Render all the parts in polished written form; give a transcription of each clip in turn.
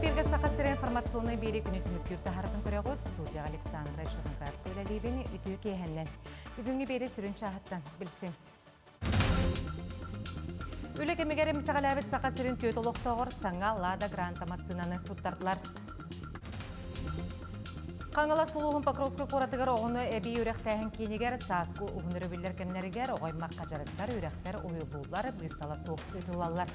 Эфиргэ Саха сирэ информационнай биэрии күнү түмүктүүр таһаарытын көрөҕүт. Студияҕа Александра Черноградская үлэлиибин. Үтүө киэһэннэн. Бүгүҥҥү биэрии сүрүн чааһыттан билсиҥ. Үлэ кэмигэр эмсэҕэлээбит Саха сирин түөрт олохтооҕор саҥа Лада Гранта массыынаны туттардылар. Хаҥалас улууһун Покровскай куоратыгар оҕону эбии үөрэхтээһин киинигэр сааскы уһун өрөбүллэр кэмнэригэр оҕо аймахха дьарыктар, үөрэхтэр уһуйуллуулар быыстала суох ыытыллаллар.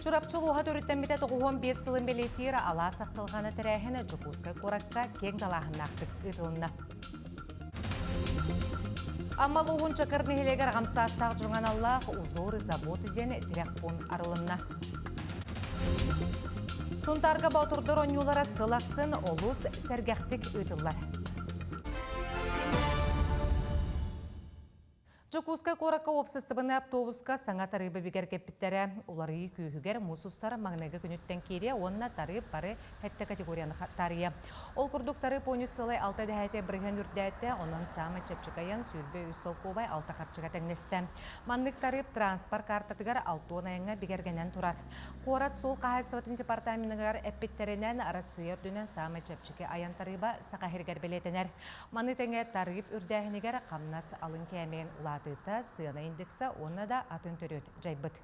Чурапчы улууһа төрүттэммитэ 95 сылын бэлиэтиир алаас ахтылҕана тэрээһин Дьокуускай куоракка киэҥ далааһыннаахтык ыытылынна. Амма улууһун Чакыр нэһилиэгэр аҕам саастаах дьоҥҥо аналлаах «Узоры заботы» диэн тирэх пуун арылынна. Сунтаарга боотурдар оонньуулара сыл ахсын олус сэргэхтик ыытыллар. Дьокуускай куоракка уопсастыбаннай автобуска саҥа тарыыбы бигэргэппиттэрэ. Уларыйыы күүһүгэр муус устар маҥнайгы күнүттэн киириэ уонна тарыып бары сэттэ категорияны таарыйа. Ол курдук тарыып онус сылай алта дэһээтэ бырыһыан үрдээтэ, онон саамай чэпчэки айан 23 солкуобай алта харчыга тэҥнэстэ. Маннык тарыып транспорт картатыгар алтуон айаҥҥа бигэргэнэн турар. Куорат суол хаһаайыстыбатын департаменыгар эппиттэринэн, Арассыыйа үрдүнэн саамай чэпчэки айан тарыыба Саха сиригэр бэлиэтэнэр. Маны тэҥэ тарыып үрдээһинигэр хамнас алын кээмэйин улаатыыта, сыана индекса уонна да атын төрүөт дьайбыт.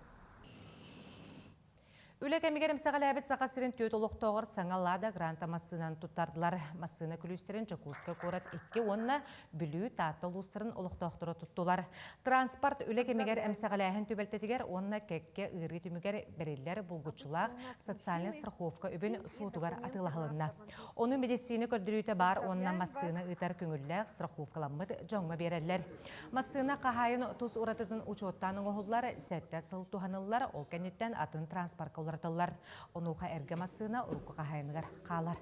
Үлэ кэмигэр эмсэҕэлээбит Саха сирин түөрт олохтооҕор саҥа Лада Гранта массыынаны туттардылар. Массыына күлүүстэрин Дьокуускай куорат икки уонна Бүлүү, Таатта улуустарын олохтоохторо туттулар. Транспорт үлэ кэмигэр эмсэҕэлээһин түбэлтэтигэр уонна кэккэ ыарыы түмүгэр бэриллэр булгуччулаах социальнай страховка үбүн суотугар атыылаһылынна. Ону медицина көрдөрүүтэ баар уонна массыына ыытар көҥүллээх страховкаламмыт дьоҥҥо биэрэллэр. Массыына хаһаайын тус уратытын учуоттаан оҥоһуллар, сэттэ сыл туһаныллар, ол кэнниттэн атын транспорка уларытыллар. Онуоха эргэ массыына урукку хаһаайыныгар хаалар.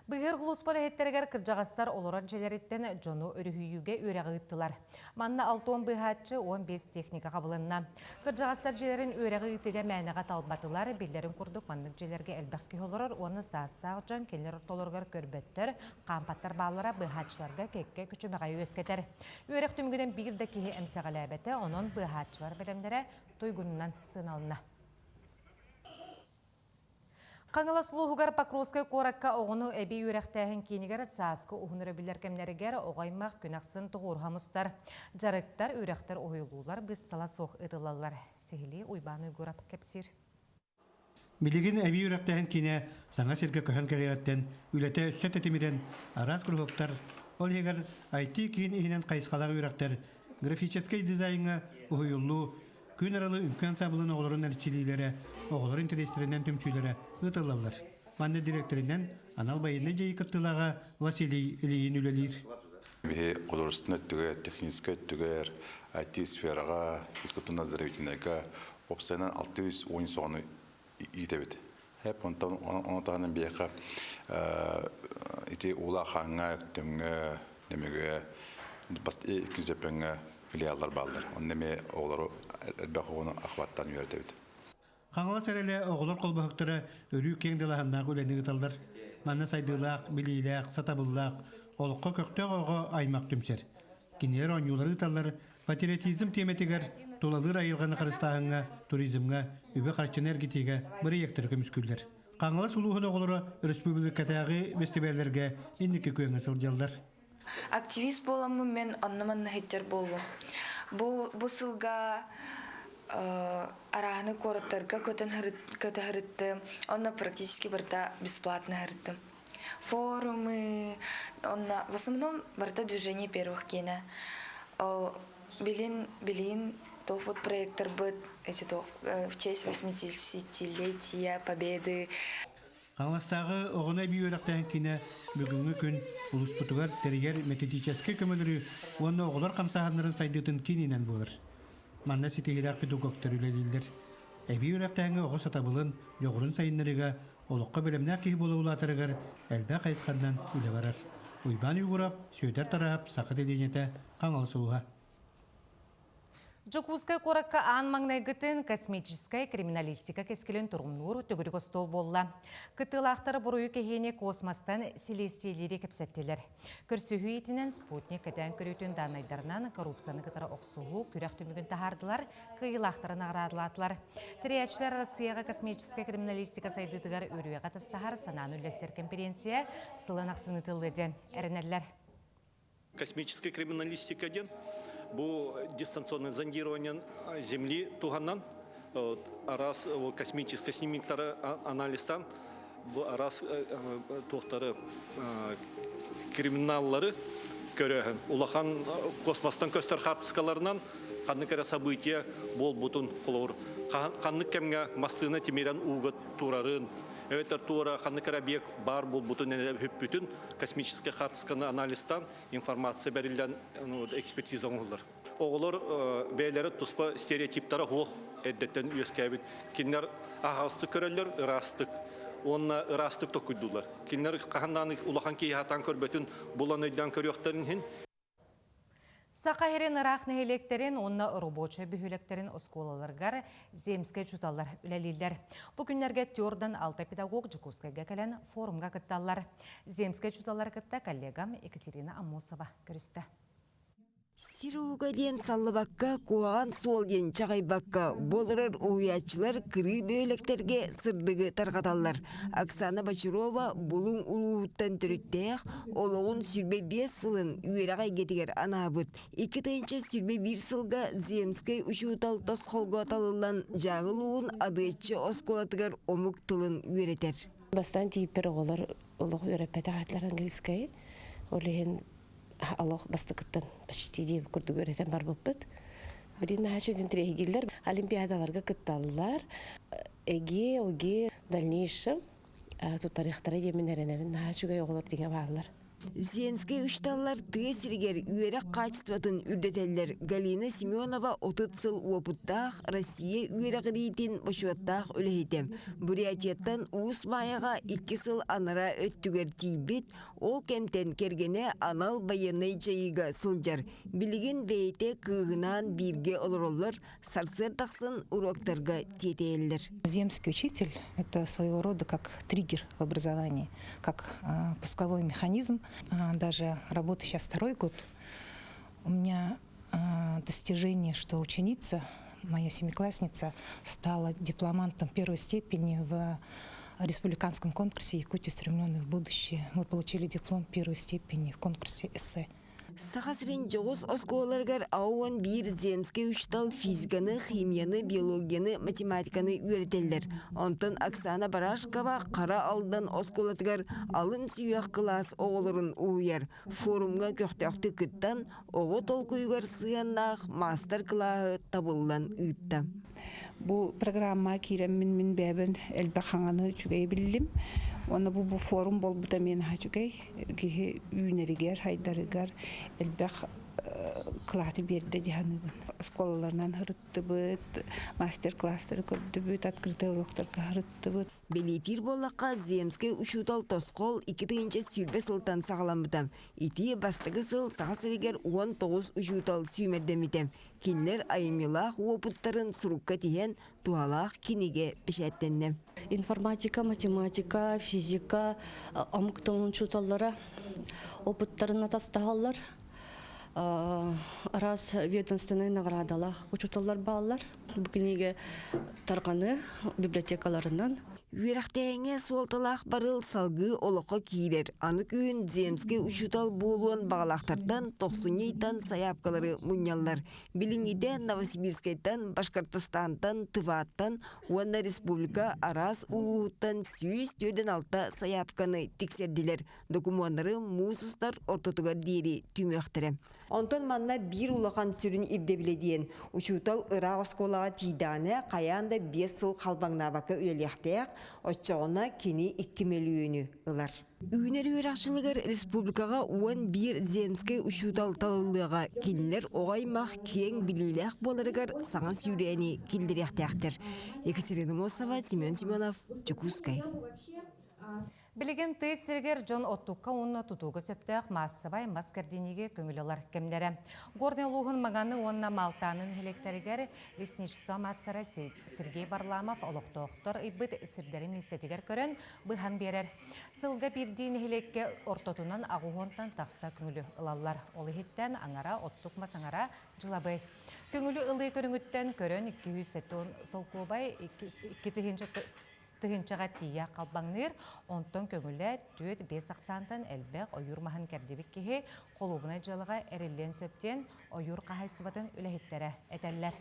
Быыһыыр улууспут иһиттэригэр кырдьаҕастар олорор дьиэлэриттэн дьону өрүһүйүүгэ үөрэҕи ыыттылар. Манна алтыан быыһааччы 15 техника хабылынна. Кырдьаҕастар дьиэлэрин үөрэҕи ыытыыга мээнэҕэ талбатылар, биллэрин курдук маннык дьиэлэргэ элбэх киһи олорор уонна саастаах дьон кинилэр ортолоругар көрбөттөр, хаампаттар бааллара быыһааччыларга кэккэ күчүмэҕэйи үөскэтэр. Үөрэх түмүгүнэн биир да киһи эмсэҕэлээбэтэ, онон быыһааччылар бэлэмнэрэ туйгунунан сыаналанна. Хаҥалас улууһугар Покровскай куоракка оҕону эбии үөрэхтээһин киинигэр сааскы уһун өрөбүллэр кэмнэригэр оҕо аймах күн ахсын тоҕуоруһа мустар. Дьарыктар, үөрэхтэр уһуйулуулар быыстала суох ыытыллаллар. Сиһилии Уйбаан Уйгурап кэпсиир. Билигин эбии үөрэхтээһин киинэ саҥа сиргэ көһөн кэлиэҕиттэн үлэтэ өссө тэтимирэн, араас куруһуоктар, ол иһигэр IT-киин иһинэн хайысхалаах үөрэхтэр, графическай дизайҥҥа уһуйуллуу, Күн аралы үҥкүү ансаамбылын оҕолорун эрчиллиилэрэ, оҕолор интэриэстэринэн түмсүүлэрэ ыытыллаллар. Манна дириэктэринэн анал байыаннай дьайыы кыттыылааҕа Василий Ильин үлэлиир. Биһи художественнай өттүгэр, техническэй өттүгэр, IT-сфераҕа, физкультурно-оздоровительнайга уопсайынан 610 оҕону иитэбит. Эп онтон ону таһынан биһиэхэ ити Уулаах Хааҥҥа, Өктөмҥө, Нөмүгү, иккис Дьөппөҥҥө филиаллар бааллар. Онно эмиэ оҕолору элбэх оҕону охваттаан үөрэтэбит. Хаҥалас эрэлэ оҕолор холбоһуктара өрүү киэҥ далааһыннаах үлэни ыыталлар. Манна сайдыылаах, билиилээх, сатабыллаах, олоххо көхтөөх оҕо аймах түмсэр. Кинилэр оонньуулары ыыталлар, Патриотизм тиэмэтигэр тулалыыр айылҕаны харыстааһыҥҥа, туризмҥа, үбү-харчыны эргитиигэ бырайыактары көмүскүүллэр. Хаҥалас улууһун оҕолоро өрөспүүбүлүкэтээҕи бэстибээллэргэ инники күөҥҥэ сылдьаллар. Активист буоламмын мен онно-манна сылдьар буоллум. Бу, бу сылга арааһыны куораттарга көтөн көтө сырыттым. Онно практически барыта бесплатно сырыттым. Форумы, онно в основном барыта движение первых киэнэ. Ол билин билин туох проекторбыт эти в честь 80-летия Победы. Хаҥаластааҕы оҕону эбии үөрэхтээһин киинэ бүгүҥҥү күн улууспутугар тэрийэр методическай көмөлөрү уонна оҕолор хамсааһыннарын сайдыытын киининэн буолар. Манна ситиһиилээх педагогтар үлэлииллэр. Эбии үөрэхтээһиҥҥэ оҕо сатабылын, дьоҕурун сайыннарыыга олоххо бэлэмнээх киһи буола улаатарыгар элбэх хайысханан үлэ барар. Уйбаан Уйгуров, Сүөдэр Тараһап, Саха телевидениетэ, Хаҥалас улууһа. Дьокуускай куоракка аан маҥнайгытын космическай криминалистика кэскилин торумнуур төгүрүк остуол буолла. Кыттыылаахтар буруйу кэһиини космостан силиэстийэлиири кэпсэттилэр. Көрсүһүү иитинэн спутник кэтээн көрүүтүн дааннайдарынан коррупцияны кытары охсуһуу күрэх түмүгүн таһаардылар, кыайыылаахтары наҕараадалаатылар. Тэрийээччилэр Арассыыйаҕа космическай криминалистика сайдыытыгар үөрүйэҕи атастаһар санааны үллэстэр кэмпириэнсийэ сылын ахсын ыытыллыа диэн эрэнэллэр. Космическая криминалистика диэн бу дистанционное зондирование Земли туһанан араас космическай снимоктары анализтан бу араас туохтары криминаллары көрөөһүн улахан космостан көстөр хаартыскаларынан ханнык эрэ событие буолбутун холобур ханнык кэмҥэ массыына тимирэн ууга турарын эбэтэр туора ханнык эрэ объект баар буолбутун хүппүтүн космическай хаартысканы анализтаан информация бэриллэн экспертиза оҥоһуллар. Оҕолор бэйэлэрэ туспа стереотиптара суох эрдэттэн үөскээбит. Кинилэр аһаҕастык көрөллөр, ыраастык уонна ыраастык токуйдууллар. Кинилэр хаһан даҕаны улахан киһи сатаан көрбөтүн булан өйдөөн көрүөхтэрин иһин Саха сирин ыраах нэһилиэктэрин уонна рабочай бөһүөлэктэрин оскуолаларыгар земскэй учууталлар үлэлииллэр. Бу күннэргэ Тёрдан алта педагог Дьокуускайга кэлэн форумга кытталлар. Земскэй учууталлары кытта коллегам Екатерина Аммосова көрүстэ. Сир ууга диэн саллыбакка, куһаҕан суол диэн чаҕыйбакка, буоларар уһуйааччылар кырыы бөһүөлэктэргэ сырдыгы тарҕаталлар. Оксана Бочарова Булуҥ улууһуттан төрүттээх, олоҕун 25 сылын үөрэх эйгэтигэр анаабыт. 2021 сылга Земскэй учуутал тосхолго талыллан Дьааҥы улууһун Адыаччы оскуолатыгар омук тылын үөрэтэр. Бастаан тиийбэр оҕолор олох үөрэппэтэх этилэр английскайы. Ол иһин олох бастакыттан почти диэбит курдук үөрэтэн барбыппыт. Билин наһаа үчүгэй интэриэһиргииллэр. Олимпиадаларга кытталлар. ЭГЭ, ОГЭ в дальнейшем туттарыахтара диэммин эрэнэбин. Наһаа үчүгэй оҕолор диҥэ бааллар. Земскэй учууталлар тыа сиригэр үөрэх хаачыстыбатын үрдэтэллэр. Галина Семенова 30 сыл уопуттаах Россия үөрэҕириитин бочуоттаах үлэһитэ. Бурятияттан Уус Маайаҕа 2 сыл анараа өттүгэр тиийбит, Ол кэмтэн кэргэнэ анал байыаннай дьайыыга сылдьар. Билигин бэйэтэ кыыһынаан бииргэ олороллор, сарсыарда тахсан уруоктарга тиэтэйэллэр. Земский учитель – это своего рода как триггер в образовании, как пусковой механизм. Даже работа сейчас второй год. У меня достижение, что ученица, моя семиклассница, стала дипломантом первой степени в республиканском конкурсе «Якутия, устремленная в будущее». Мы получили диплом первой степени в конкурсе эссе. Саха сирин дьоҕус оскуолаларыгар АОН биир земскэй учуутал физиканы, химияны, биологияны, математиканы үөрэтэллэр. Онтон Оксана Барашкова Хара Алдан оскуолатыгар алын сүһүөх кылаас оҕолорун уһуйар. Форумҥа көхтөөхтүк кыттан, оҕо толкуйугар сыһыаннаах маастар-кылааһы табыллан ыытта. Бу программаҕа киирэммин мин бэйэбин элбэх хаҥаны үчүгэй биллим. Уонна бу, бу форум буолбута миэн үчүгэй. Киһи үүнэригэр, хайдарыгар элбэх кылааты биэрдэ дии саныыбын. Оскуолаларынан сырыттыбыт, мастер-класстары көрдүбүт, открытый уроктарга сырыттыбыт. Бэлиэтиир буоллахха, Земскэй учуутал тосхол 2020 сылтан саҕаламмыта. Ити бастакы сыл Саха сиригэр 19 учуутал сүүмэрдэммитэ. Кинилэр айымньылаах уопуттарын сурукка тиһэн, туһалаах кинигэ бэчээттэннэ. Информатика, математика, физика омук тылын учууталлара опыттарын атастаһаллар. Араас ведомственнай наградалаах учууталлар бааллар. Бу кинигэ тарҕаны библиотекаларынан. Үөрэхтээһиҥҥэ суолталаах барыл салгыы олоххо киирэр. Аны күһүн земскэй учуутал буолуон баҕалаахтартан тохсунньу ыйтан сайаапкалары мунньаллар. Билиҥҥитэ Новосибирскайтан, Башкортостантан, Тываттан уонна республика араас улууһуттан 146 сайаапканы тиксэрдилэр. Докумуоннары муус устар ортотугар диэри түмүөхтэрэ. Онтон манна биир улахан сүрүн ирдэбилэ диэн, учуутал ыраах оскуолаҕа тиийдэҕинэ хайаан да 5 сыл халбаҥнаабакка үлэлиэхтээх, оччоҕуна кини 2 мөлүйүөнү ылар. Үүнэр үөрэх дьылыгар республикаҕа 11 земскэй учуутал талыллыаҕа, кинилэр оҕо аймах киэҥ билиилээх буоларыгар саҥа сүүрээни киллэриэхтээхтэр. Екатерина Мосова, Семен Семенов, Дьокуускай. Билигин тыа сиригэр дьон оттукка уонна тутууга сөптөөх маассабай мас кэрдиниигэ көҥүл ылар кэмнэрэ. Горнай улууһун Маганы уонна Малтааны нэһилиэктэригэр лесничество маастара Сергей Варламов олохтоохтор ыйбыт сирдэрин миэстэтигэр көрөн быһан биэрэр. Сылга биирдии нэһилиэккэ ортотунан аҕуһуонтан тахса көҥүлү ылаллар. Ол иһиттэн аҥара оттук мас аҥара дьылабый. Көҥүлү ылыы көрүҥүттэн көрөн 270 солкуобай 2 тыһыынчаҕа тиийэ халбаҥныыр, онтон көҥүлэ түөрт-биэс ахсаантан элбэх ойуур маһын кэрдибит киһи холуобунай дьыалаҕа эриллиэн сөп диэн ойуур хаһаайыстыбатын үлэһиттэрэ этэллэр.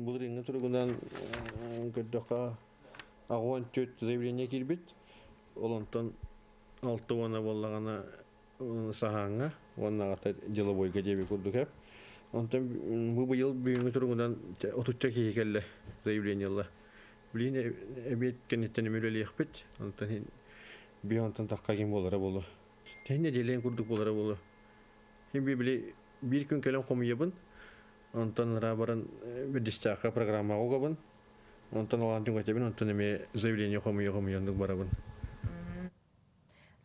Былырыыҥҥы туругунан көрдөххө, 84 заявление киирбит. Ол онтон алта уона буоллаҕына саһааҥҥа уонна аҕата деловойга диэби курдук эп. Онтон бу быйыл бүгүҥҥү туругунан отучча киһи кэллэ заявлениелар. Билигин эбиэт кэнниттэн эмиэ үлэлиэхпит. Онтон биир онтон тахха ким буолара буолуо. Тэһин нэдиэлээн курдук буолара буолуо. Хин били биир күн кэлэн хомуйабын. Онтон ыраа баран бирдистээххэ программаҕа угабын. Онтон олаан түҥэтэбин, онтон эмиэ заявление хомуйа-хомуйа оннук барабын.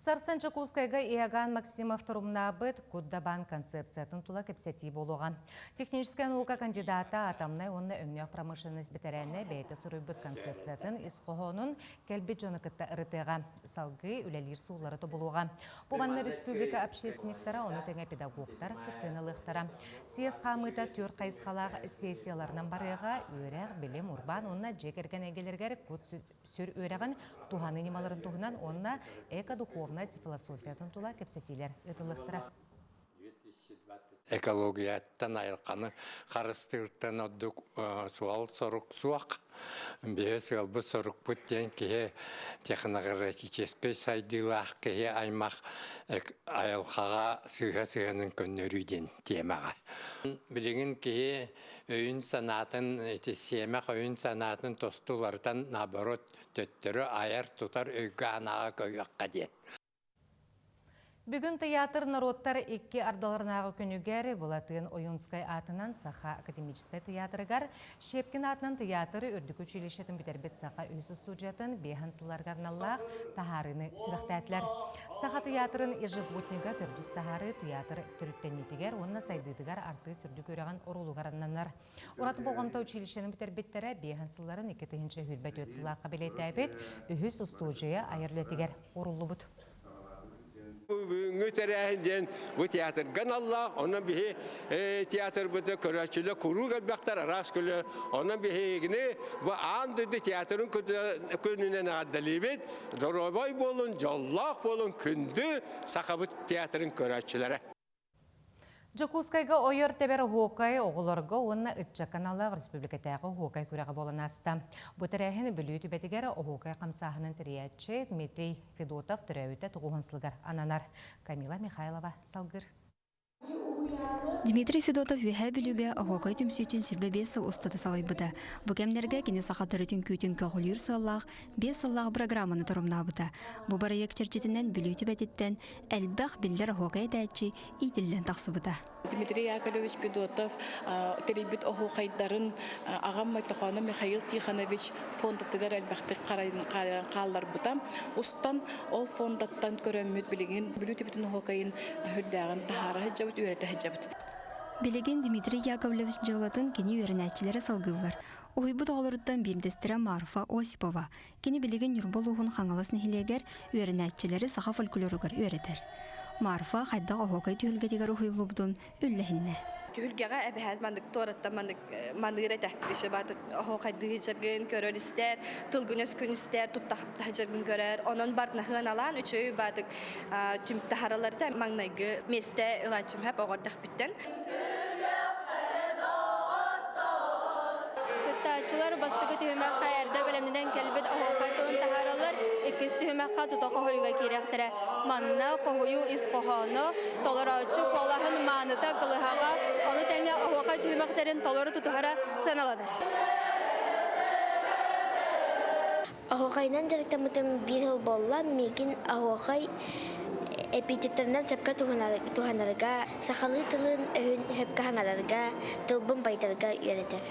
Сарсын Дьокуускайга Иоганн Максимов торумнаабыт Куддабан концепциятын тула кэпсэтии буолуоҕа. Техническэй наука кандидата атомнай уонна өҥнөөх промышленность бэтэрээнэ бэйэтэ суруйбут концепциятын ис хоһоонун кэлбит дьону кытта ырытыаҕа, салгыы үлэлиир суоллары тобулуоҕа. Бу манна республика общественниктара, ону тэҥэ педагогтар кыттыыны ылыахтара. Съезд хаамыыта түөрт хайысхалаах сессияларынан барыаҕа, үөрэх, билим, урбаан уонна дьиэ кэргэн эйгэлэригэр кут сүр үөрэҕин туһаныы ньымаларын туһунан уонна эко-духовность философиятын тула кэпсэтиилэр ыытыллыахтара. Экологияттан айылҕаны харыстыыртан ордук суол сорук суох. Биһи сыалбыт сорукпут диэн киһи технографическай сайдыылаах киһи аймах айылҕаҕа сыыһа сыһыанын көннөрүү диэн тиэмэҕэ. Билигин киһи өйүн-санаатын ити сиэмэх өйүн-санаатын тосту уларытан наоборот төттөрү айар-тутар өйгө-санааҕа көһүөххэ диэн. Бүгүн тыйаатыр норуоттар икки ардыларынааҕы күнүгэр Былатыан Ойуунскай аатынан Саха академическай тыйаатырыгар Щепкин аатынан тыйаатыр үрдүкү училищетын бүтэрбит саха үһүс устуудьуйатын биэһэн сылларга аналлаах таһаарыыны сүрэхтээтилэр. Саха тыйаатырын ежегоднига төрдүс таһаарыы тыйаатыр төрүттэниитигэр уонна сайдыытыгар артыыс үрдүк үөрэҕин оруолугар ананар. Ураты болҕомто училищены бүтэрбиттэрэ биэһэн сылларын 2024 сыллаахха бэлиэтээбит үһүс устуудьуйа айар үлэтигэр ууруллубут. Бүгүҥҥү тэрээһин диэн бу театрга аналлаах, онон биһи театрбыты көрөөччүлэр куруук элбэхтэр, араас көлө. Онон биһигини бу аан дойду театрын күнүнэн эҕэрдэлиибит. Доруобай буолун, дьоллоох буолун, күндү сахабыт театрын көрөөччүлэрэ. Дьокуускайга ойор тэбэр оһуокай оҕолорго уонна ыччакка аналлаах республикатааҕы оһуокай күрэҕэ буолан ааста. Бу тэрээһин Бүлүү түбэтигэр оһуокай хамсааһынын тэрийээччи Дмитрий Федотов төрөөбүтэ тоҕуһун сылыгар ананар. Камила Михайлова салгыыр. Дмитрий Федотов Үөһээ Бүлүүгэ оһуокай түмсүүтүн 25 сыл устата салайбыта. Бу кэмнэргэ кини саха төрүт үҥкүүтүн көҕүлүүр сыаллаах биэс сыллаах бырагырааманы торумнаабыта. Бу бырайыак чэрчитинэн Бүлүү түбэтиттэн элбэх биллэр оһуокай этээччи иитиллэн тахсыбыта. Дмитрий Яковлевич Федотов тэрийбит оһуохайдарын аҕам Мойтохооно Михаил Тихонович фондатыгар элбэхтик хаалларбыта. Устан ол фондаттан көрөммүт билигин Бүлүү түбүтүн оһуокайын үрдээҕин таһаара сылдьабыт, үөрэтэ сылдьабыт. Билигин Дмитрий Яковлевич дьыалатын кини үөрэнээччилэрэ салгыыллар. Уһуйбут оҕолоруттан биирдэстэрэ Марфа Осипова. Кини билигин Ньурба улууһун Хаҥалас нэһилиэгэр үөрэнээччилэри саха фольклоругар үөрэтэр. Марфа хайдах оһуокай түһүлгэтигэр уһуйуллубутун үллэһиннэ. Түһүлгэҕэ эбэһээт маннык туораттан маннык маныыр этэ. Еще баатык оһуохайдыы сылдьаргын көрөр истэр, тылгын өскүн истэр, туттахапта сылдьаргын көрөр. Онон бартнаһыан алаан үчүгэй баатык түм таһараларда маҥнайгы миэстэ ылааччым хэп оҕордахпиттэн. Кыттааччылар бастакы түһүмэххэ эрдэ бэлэмнэнэн кэлбит оһуохай тылын таһаараллар, иккис түһүмэххэ тута хоһуйууга киириэхтэрэ. Манна хоһуйуу ис хоһооно, толорооччу куолаһын мааныта, кылыһаҕа, ону тэҥэ оһуохай түһүмэхтэрин толору тутуһара сыаналанар. Оһуохайынан дьарыктаммытым биир сыл буолла. Миигин оһуохай эпитеттэринэн сөпкө туһанарга, сахалыы тылын өһүн сөпкө хаҥарарга, тылбын байытарга үөрэтэр.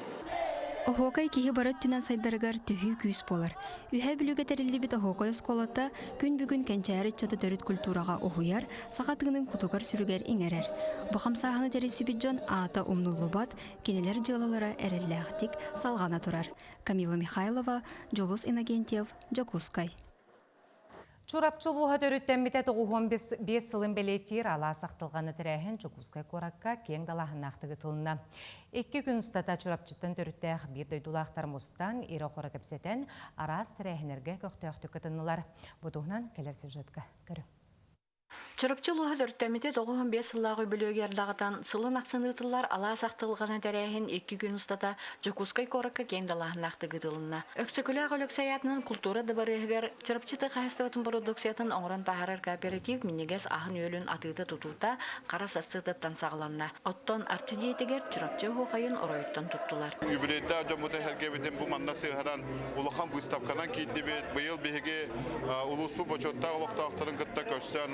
Оһуокай киһи бары өттүнэн сайдарыгар төһүү күүс буолар. Үһээ Бүлүүгэ тэриллибит Оһуокай оскуолата күн бүгүн кэнчээри ыччаты төрүт культураҕа уһуйар, саха тыынын кутугар-сүрүгэр иҥэрэр. Бу хамсааһыны тэрийсибит дьон аата умнуллубат, кинилэр дьыалалара эрэллээхтик салҕана турар. Камила Михайлова, Дьулус Иннокентьев, Дьокуускай. Чурапчы улууһа төрүттэммитэ 95 сылын бэлиэтиир алаас ахтылҕаны тэрээһин Дьокуускай куоракка киэҥ далааһыннаахтык ытылынна. Икки күн устата Чурапчыттан төрүттээх биир дойдулаахтар мустан, ирэ-хоро кэпсэтэн, араас тэрээһиннэргэ көхтөөхтүк кытыннылар. Бу туһунан кэлэр сюжетка көрүҥ. Чурапчы улууһа төрүттэммитэ 95 сыллаах үбүлүөйүгэр даҕатан, сылын ахсын ыытыллар алаас ахтылҕана тэрээһин икки күн устата Дьокуускай куоракка киэҥ далааһыннаахтык ыытылынна. Өксөкүлээх Өлөксөй аатынан култуура дыбарыаһыгар Чурапчы тыа хаһаайыстыбатын бородууксуйатын оҥорон таһаарар кооператив минньигэс аһын-үөлүн атыыта-тутуута хара сарсыардаттан саҕаланна. Оттон Арчы дьиэтигэр Чурапчы оһуохайын оройуттан туттулар. Юбилейдаах дьоммутун сэргэбитин бу манна сыһаран улахан выставканан киирдибит. Быйыл биһиги улууспут бочуоттаах олохтоохторун кытта көрсөн,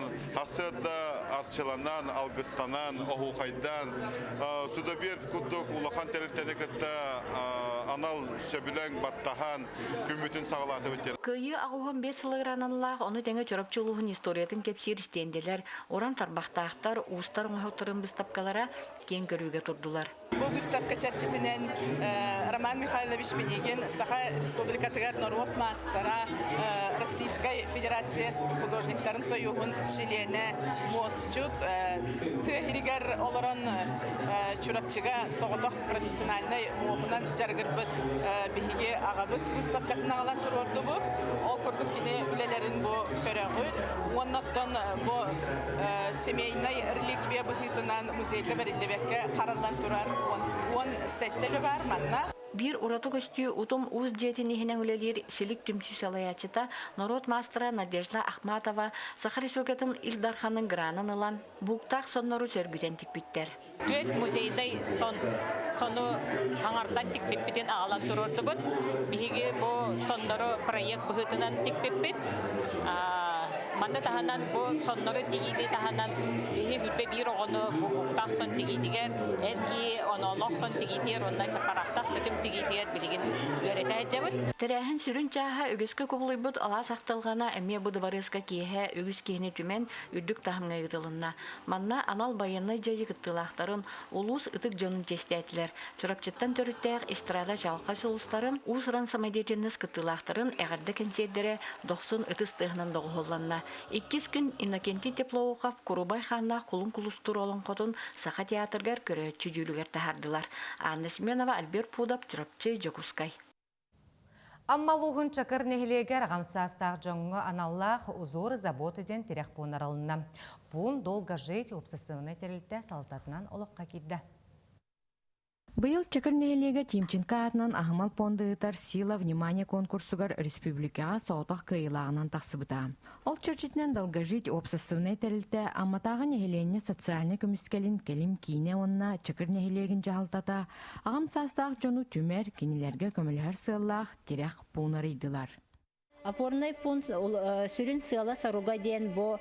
сарсыарда арчыланан, алгыстанан, оһуохайдаан, судоверфь курдук улахан тэрилтэни кытта анал сөбүлэҥ баттаһан күммүтүн саҕалаатыбыт. Кыайыы 85 сылыгар аналлаах, ону тэҥэ Чурапчы улууһун историятын кэпсиир истиэндэлэр, уран тарбахтаахтар, уустар оҥоһуктарын быыстапкалара киэҥ көрүүгэ турдулар. Бу выставка чэрчитинэн Роман Михайлович Пинигин Саха Республикатыгар норуот маастара, Российскай Федерация художниктарын союһун чилиэнэ, муосчут, тыа иһигэр олорон Чурапчыга соҕотох профессиональнай муоһунан дьарыгырбыт биһиги аҕабыт выставкатын аҕалан туруордубут. Ол курдук кини үлэлэрин бу көрөҕүт. Уонна оттон бу семейнай реликвия быһыытынан музейга бэриллибэккэ хараллан турар 17 үлэ баар манна. Биир ураты көстүү Утум уус дьиэтин иһинэн үлэлиир Силик түмсүү салайааччыта, норуот маастара Надежда Ахматова Саха Республикатын Ил Дарханын гранын ылан, бууктаах соннору сөргүтэн тикпиттэр. Түөрт музейнай сон сону хаҥардан тикпиппитин аҕалан туруордубут. Биһиги бу соннору проект быһыытынан тикпиппит. Маны таһынан бу соннору тигиини таһынан биһи бүппэ биир оҕону бу буктаах сон тигиитигэр, эр киһи оноолоох сон тигиитигэр уонна чапараахтаах кычым тигиитигэр билигин үөрэтэ сылдьабыт. Тэрээһин сүрүн чааһа үгэскэ кубулуйбут алаас ахтылҕана эмиэ бу дыбарыаска киэһэ үгүс киһини түмэн үрдүк таһымҥа ыытылынна. Манна анал байыаннай дьайыы кыттыылаахтарын, улуус ытык дьонун чиэстээтилэр. Чурапчыттан төрүттээх эстрада чаҕылхай сулустарын, уус-уран самодеятельность кыттыылаахтарын эҕэрдэ кэнсиэрдэрэ дохсун ытыс тыаһынан доҕуһуолланна. Иккис күн Иннокентий Теплоухов Курубай хааннаах Кулун Кулустуур олоҥхотун Саха театрыгар көрөөччү дьүүлүгэр таһаардылар. Анна Семенова, Альберт Пудов, Чурапчы, Дьокуускай. Амма улууһун Чакыр нэһилиэгэр аҕам саастаах дьоҥҥо аналлаах Узоры заботы диэн тирэх пуун арылынна. Пуун «Долго жить» уопсастыбаннай тэрилтэ салалтатынан олоххо киирдэ. Быйыл Чакыр нэһилиэгэ Тимченко аатынан аһымал пуонда ыытар «Сила внимания» конкурсугар республикаҕа соҕотох кыайыылааҕынан тахсыбыта. Ол чэрчитинэн «Долгожить» уопсастыбаннай тэрилтэ Амматааҕы нэһилиэнньэ социальнай көмүскэлин кэлим киинэ уонна Чакыр нэһилиэгин дьаһалтата аҕам саастаах дьону түмэр, кинилэргэ көмөлөһөр сыаллаах тирэх пуун арыйдылар. Опорный пункт сүрүн сыала-соруга диэн бу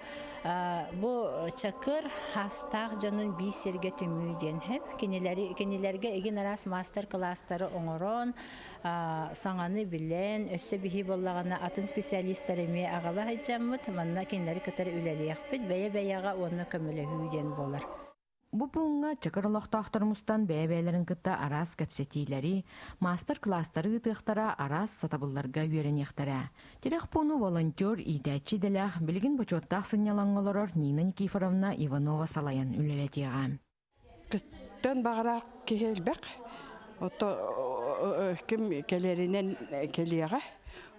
бу чакыр хастаах дьонун биир сиргэ түмүү диэн кинилэри кинилэргэ игин араас маастар-кылаастары оҥорон саҥаны билэн өссө биһи буоллаҕына атын специалистар эмиэ аҕала сылдьаммыт манна кинилэри кытары үлэлиэхпит бэйэ-бэйэҕэ уонна көмөлөһүү диэн буолар. Бу пууҥҥа Чакыр олохтоохтор мустан бэйэ-бэйэлэрин кытта араас кэпсэтиилэри, маастар-кылаастары ыытыахтара, араас сатабылларга үөрэниэхтэрэ. Тирэх пууну волонтер, иитээччи идэлээх, билигин бочуоттаах сынньалаҥҥа олорор Нина Никифоровна Иванова салайан үлэлэтиэҕэ. Кыстан баҕалаах киһи элбэх. Ото ким кэлэринэн кэлиэҕэ.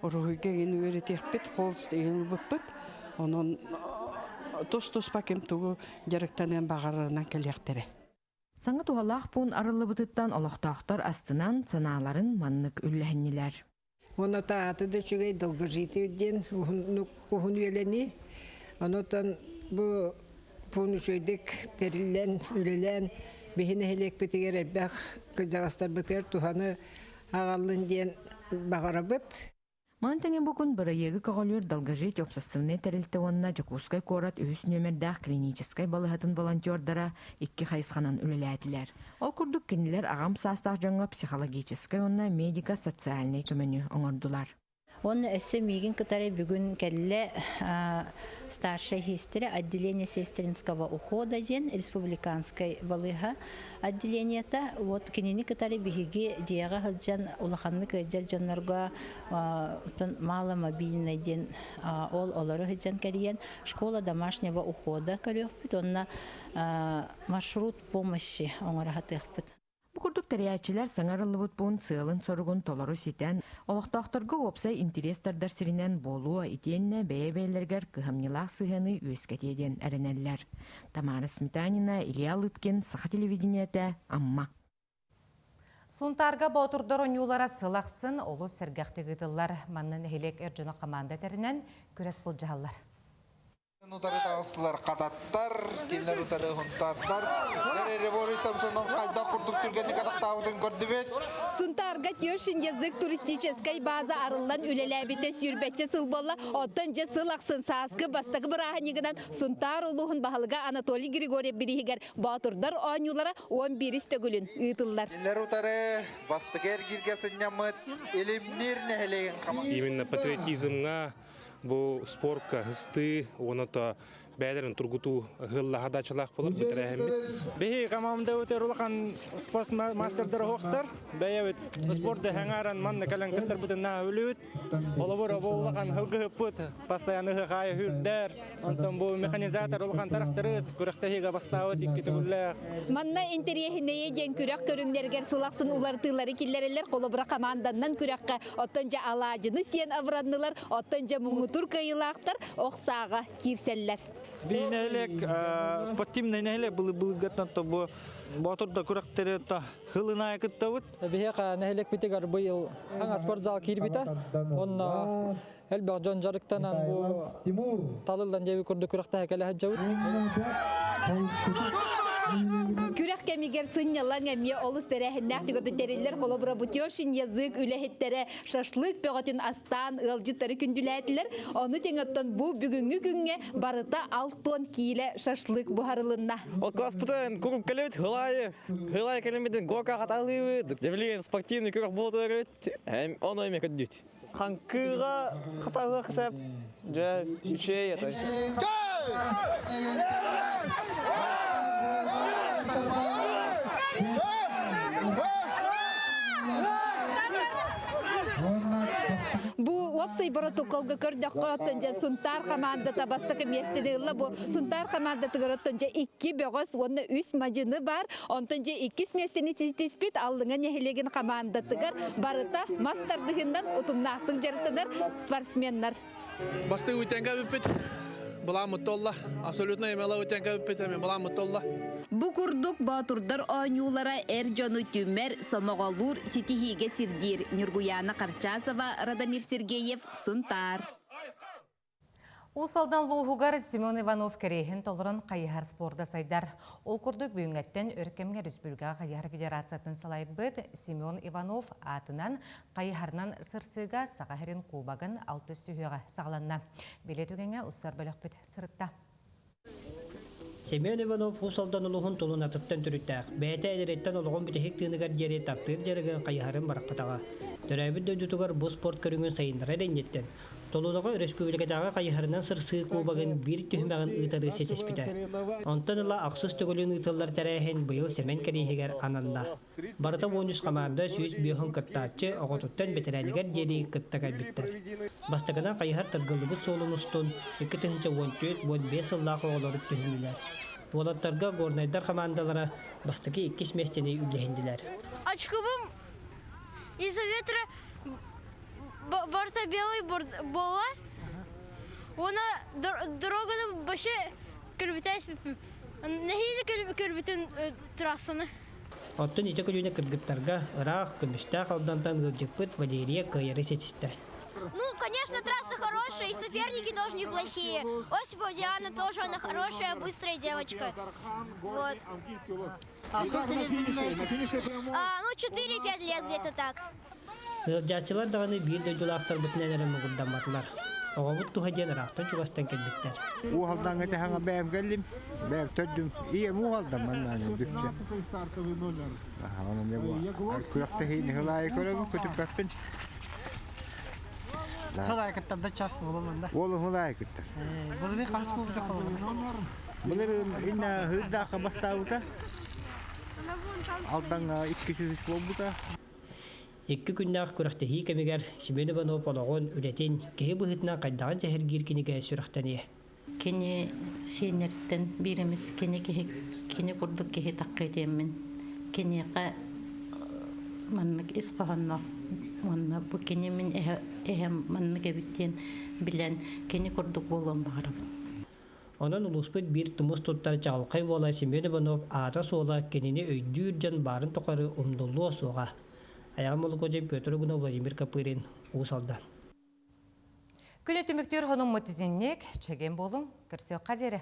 Уруһуйга эҥин үөрэтиэхпит, холст эҥин ылбыппыт. Онон тус-туспа ким тугу дьарыктаныан баҕарарынан кэлиэхтэрэ. Саҥа туһалаах пуун арыллыбытыттан олохтоохтор астынан, санааларын маннык үллэһиннилэр. Уонна таата да үчүгэй долгожитель диэн уһун үйэлэнии. Онотон бу пуун үчүгэйдик тэриллэн, үлэлээн биһи нэһилиэкпитигэр элбэх кырдьаҕастарбытыгар туһаны аҕаллын диэн баҕарабыт. Маны тэҥэ бу күн бырайыагы көҕүлүүр Долгожить уопсастыбаннай тэрилтэ уонна Дьокуускай куорат үһүс нүөмэрдээх клиническэй балыыһатын волонтердара икки хайысханан үлэлээтилэр. Ол курдук кинилэр аҕам саастаах дьоҥҥо психологическай уонна медико-социальнай көмөнү оҥордулар. Уонна өссө миигин кытары бүгүн кэллэ старшай сестра отделение сестринского ухода диэн республиканскай балыыһа отделениета. Вот кинини кытары биһиги дьиэҕэ сылдьан улаханнык ыалдьар дьоннорго маломобильный диэн ол олору сылдьан кэрийэн школа домашнего ухода көрүөхпүт уонна маршрут помощи оҥоро сатыахпыт. Бу курдук тэрийээччилэр саҥа арыллыбыт пуун сыалын-соругун толору ситэн, олохтоохторго уопсай интэриэс тардар сиринэн буолуо итиэннэ бэйэ-бэйэлэригэр кыһамньылаах сыһыаны үөскэтиэ диэн эрэнэллэр. Тамара Сметанина, Илья Лыткин, Саха телевидениетэ, Амма. Сунтаарга боотурдар оонньуулара сыл ахсын олус сэргэхтик ыытыллар. Манна нэһилиэк эр дьоно команда тэринэн күрэс былдьаһаллар. Утары таҕыстылар хататтар, кинилэр утары хунтааттар. Ревори Самсонов хайдах курдук түргэнник атахтаабытын көрдүбүт. Сунтаарга Тёшин язык туристическай база арыллан үлэлээбитэ сүүрбэччэ сыл буолла. Оттон дьэ сыл ахсын сааскы бастакы бырааһынньыгынан Сунтаар улууһун баһылыга Анатолий Григорьев бирииһигэр Боотурдар оонньуулара 11 төгүлүн ыытыллар. Кинилэр утары бастакы эргииргэ сынньаммыт Илимниир нэһилиэгин хамаандата. Именно патриотизмҥа бу спортка ыстыы уонна то бэйэлэрин тургутуу ыһыллаһа дачалаах буолар бүтэрээһиммит. Биһи командабыт улахан спорт мастердара уохтар. Бэйэбит спорт дэһэҥааран манна кэлэн кыттарбытын наһаа үлүбүт. Олобур бу улахан хылгыһыппыт постоянно ыһыхаайа хүрдэр. Онтон бу механизатор улахан тарахтарыс күрэхтэһиигэ бастаабыт икки төгүллээх. Манна интэриэһинэйэ диэн күрэх көрүҥнэригэр сыл ахсын уларытыылары киллэрэллэр. Холобура команданнан күрэххэ оттон дьэ алаадьыны сиэн абыраннылар, оттон дьэ муҥутуур кыайыылаахтар ох сааҕа киирсэллэр. Биир нэһилиэк спортивный нэһилиэк былыргыттан то бу Боотурда күрэхтэри то хылынайы кыттабыт. Биһиэхэ нэһилиэкпитигэр быйыл хаҥа спортзал киирбитэ. Онно элбэх дьон дьарыктанан бу талыллан диэби курдук күрэхтэһэ кэлэ сылдьабыт. Күрэх кэмигэр сынньалаҥ эмиэ олус тэрээһиннээх түгэтин тэриллэр. Холобура, Бутешин язык үлэһиттэрэ шашлык бөҕөтүн астаан ыалдьыттары күндүлээтилэр. Ону тэҥэ оттон бу бүгүҥҥү күҥҥэ барыта 60 киилэ шашлык буһарылынна. Ол класспытын куруук кэлэбит, хылайы, хылайы кэлэммитин горка хаталыыбыт. Дьэ спортивный күрэх буолуо Ону эмиэ көрдүүт. Хаҥкыыга хатаҕыах сеп, дьэ үчүгэй это. Бу уопсай боротоколга көрдөххө оттон дьэ Сунтаар командата бастакы миэстэни ылла. Бу Сунтаар командатыгар оттон дьэ икки бөҕөс уонна үс мадьыны бар. Онтон дьэ иккис миэстэни тиспит Аллыҥа нэһилиэгин командатыгар барыта мас тардыһынан утумнаахтык дьарыктанар спортсменнар. Бастыы үтэнгэ бүппүт. Былааммыт толла. Абсолютно эмела үтэнгэ бүппүт эми былааммыт толла. Бу курдук боотурдар оонньуулара эр дьону түмэр, сомоҕолуур, ситиһиигэ сирдиир Ньургуйаана Харчасова, Радомир Сергеев, Сунтаар. Уус Алдан улууһугар Семен Иванов кэриэһин толорон хайыһар спорда сайдар. Ол курдук бүгүҥҥэттэн өр кэмҥэ республикаҕа хайыһар федерациятын салайбыт Семен Иванов аатынан хайыһарынан сырсыыга Саха сирин кубогын алтыс сүһүөҕэ саҕаланна. Билэ түгэҥҥэ устар бөлөхпүт сырытта. Семен Иванов Уус Алдан улууһун Тулунатыттан төрүттээх. Бэйэтэ эдэриттэн олоҕун бүтэһик тыыныгар диэри таптыыр дьарыгын хайыһарын бырахпатаҕа. Төрөөбүт дойдутугар бу спорт көрүҥүн сайыннарар инниттэн Толунаҕа өрөспүүбүлүкэтээҕи хайыһарынан сырсыы кубогын биир түһүмэҕин ыытары ситиспитэ. Онтон ыла ахсыс төгүлүн ыытыллар тэрээһин быйыл Сэмэн кэриэһигэр ананна. Барыта 13 хамаанда 105 кыттааччы оҕотуттан бэтэрээнигэр диэри кытта кэлбиттэр. Бастакынан хайыһар тыргыллыбыт суолун устун 2014-15 сыллаах оҕолор түһүннүлэр. Уолаттарга горнайдар хамаандалара бастакы иккис миэстэни үллэһиннилэр. Очкобум из-за ветра барыта белый буола. Уонна дороганы вообще көрбүтэ испиппин. Нэһиилэ көрбүтүн трассаны. Оттон ити көлүөнэ кыргыттарга ыраах көмүстээх Алдантан ыалдьыппыт Валерия кыайары ситистэ. Ну, конечно, трасса хорошая, и соперники тоже неплохие. Осипова Диана тоже, она хорошая, быстрая девочка. Вот. А сколько лет занимаетесь? А, ну, 4-5 лет где-то так. Ыалдьааччылар даҕаны биир дойдулаахтарбытынан эрэ муҥурдамматылар. Оҕобут туһа диэн ыраахтан-чугастан кэлбиттэр. Уһалдаҥҥа тэһэҥэ бэйэм кэллим. Бэйэм төрдүм. Ийэм уһалдан маннаан бүттэ. Онон күрэхтэһиини хылаайы көрөбүн, көтүппэппин. Хылаайы кыттар да чах уолум манна. Уолум хылаайы кыттар. Былырыын хас буолбута холобура? Былырыын инна хыырдаахха бастаабыта. Алдаҥҥа 203 буолбута. Икки күннээх күрэхтэһии кэмигэр Семен Иванов олоҕун, үлэтин, киһи быһыытынан хайдаҕын сэһэргиир кинигэ сүрэхтэниэ. Кини сиэннэриттэн биир эмит кини киһи кини курдук киһи таххыа диэммин киниэхэ маннык ис хоһоонноох уонна бу кини мин эһэм маннык эбит диэн билэн кини курдук буолуон баҕарабын. Онон улууспут биир тумус туттар чаҕылхай уола Семен Иванов аата-суола кинини өйдүүр дьон баарын тухары умнуллуо суоҕа. Айаҕа Молокодьин Петр Угунов, Владимир Копырин, Уус Алдан. Күнү түмүктүүр хонуммут итинник, чэгиэн буолуҥ, көрсүөххэ диэри.